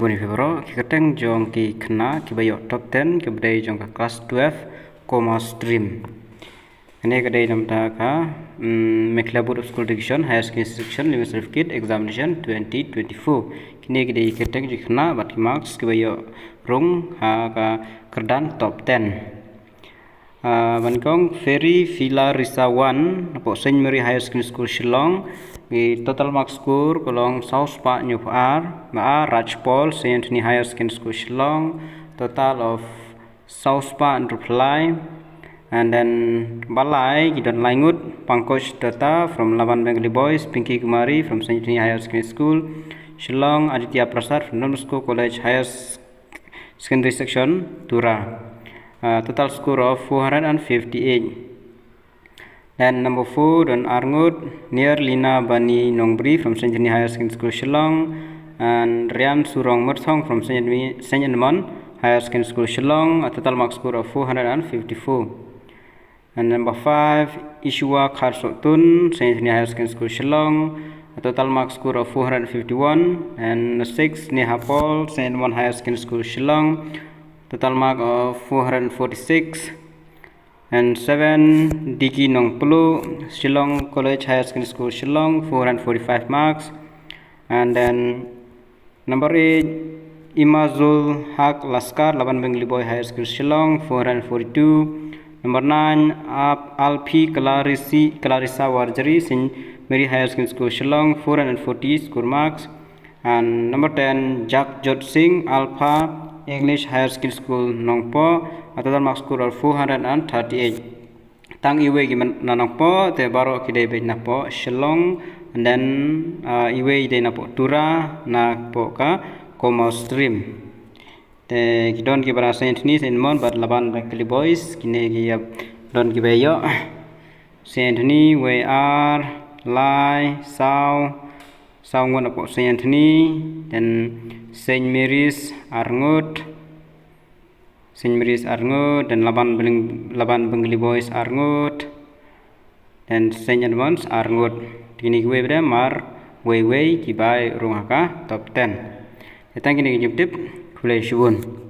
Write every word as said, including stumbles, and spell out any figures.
Bun ïa phi baroh, ki kyrteng jong ki khynnah kiba ïoh top ten kiba dei jong ka class twelve commerce stream. Kane ka dei namar ka mm, Meghalaya Board of School Education Higher Secondary Section Leaving Certificate Examination twenty twenty-four. Kine ki dei ki kyrteng jong ki khynnah bad ki marks kiba ïoh rung ha ka kyrdan top ten. Ah, ban kong Ferry Fila Risa Wan, napoh Saint Mary Higher Secondary School Shillong, ki total mark score ka long saw spah hynñiewphew ar, ba ar Rajpal, Saint Anthony Higher Secondary School Shillong, total of saw spah hynriewphew lai, and then ba lai ki don lai ngut, Pankaj Dutta from Laban Bengali Boys, Pinky Kumari from Saint Anthony Higher Secondary School Shillong, Aditya Prasad from Don Bosco College Higher Secondary Section, Tura. Uh, total score of four hundred and fifty-eight. Then number four, don ar ngut, Niar Lina Bani Nongbri from Saint Anthony Higher Secondary School Shillong, and Rian Surong Myrthong from Saint Edmi- Saint Edmund Higher Secondary School Shillong, a total mark score of four hundred and fifty-four. And number five, Ishua Kharsotun, Saint Anthony Higher Secondary School Shillong, a total mark score of four hundred fifty-one. And six, Neha Paul, Saint Edmund Higher Secondary School Shillong, total mark of four hundred forty-six. And seven, Diki Nongplu, Shillong College Higher Secondary School Shillong, four hundred forty-five marks. And then number eight, Imazul Haq Laskar, Laban Bengali Boy Higher School Shillong, four hundred forty-two. Number nine, Ap- Alpi Clarisi- Clarissa Warjari, Saint Mary Higher Secondary School Shillong, four hundred forty score marks. And number ten, Jagjot Singh, Alpha English Higher Secondary School Nongpoh, a total mark score of four hundred and thirty-eight. Tang iwei ki man- na Nongpoh, te baroh ki dei beit napoh Shillong, and then uh, iwei dei napoh Tura, napoh ka commerce stream. Te ki don kiba na Saint Anthony, Saint Edmund bad Laban Bengali Boys, kine ki ïap don kiba ïoh. Saint Anthony wei ar, lai, saw, saw ngut napoh Saint Anthony, then Saint Mary's ar ngut, Saint Mary's ar ngut, then Laban Beng- Laban Bengali Boys ar ngut, then Saint Edmund's ar ngut. Kine kiwei bad mar wei wei kiba ïoh rung ha ka top ten. Te tang kine ki jingtip, khublei shibun.